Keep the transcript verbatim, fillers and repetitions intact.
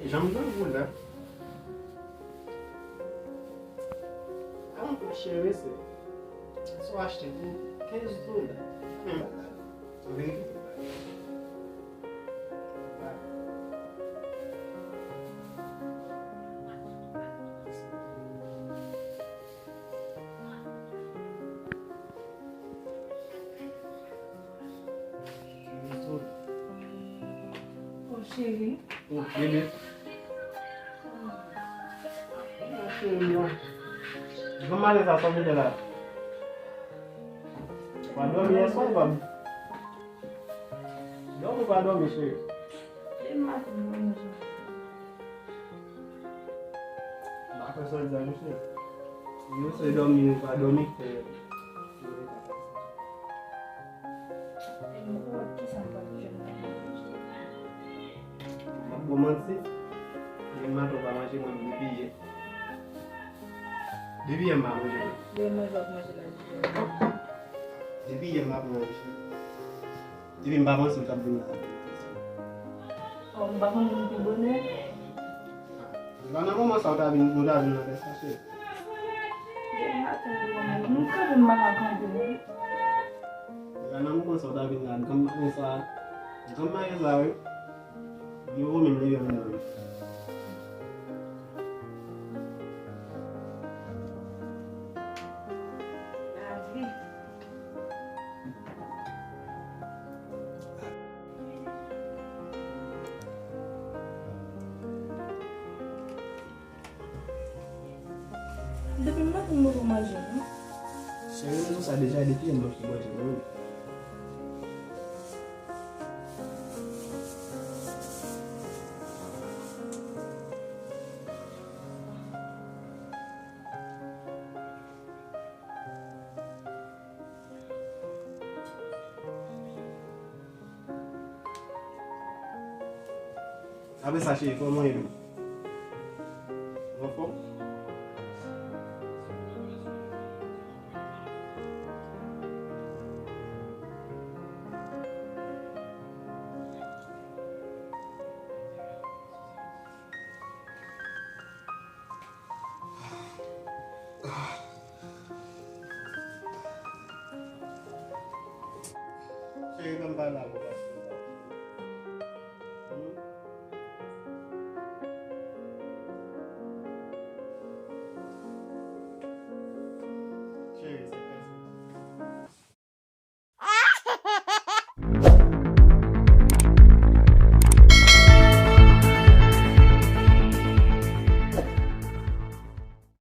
Jan m tankou la. An, cheri, se sa w achte pou kenz dola. Hmm. Vin. Oh, cheri. Oh, bebe. Ah, cheri, mwen. Kòman ale sa, sa w mete la? W a dòmi yè swa, w pa dòmi, w pa dòmi, cheri. Depi maten, mwen menm. M pa kwè sa w di a, mesye. Mesye dòmi, ou pa dòmi, fè. E mwen, kisa m pral jwenn la? M ap ba w manti. Depi maten ou pa manje, mwen, depi yè. Depi yè m pa manje, mwen. Depi manje, w ap manje la. Depi yè m pa manje. Depi m pa panse w t ap vin la. Oh, m pa konn moun pi bonè. La nan moman sa w ta vin, ou ta vin nan lè sa, cheri. Depi maten, m kanpe, m pa ka kanpe, non. La nan moman sa w ta vin la, granm maten sa, granm maten sa, wi. Yo, ou menm leve m nan wi. Lavi. Depi maten m poko manje, non. Cheri, m di w sa deja, depi yè m poko manje, non. Apre sa, cheri, kòman w ye menm? Ou anfòm? Cheri, ban m pale avè w, paske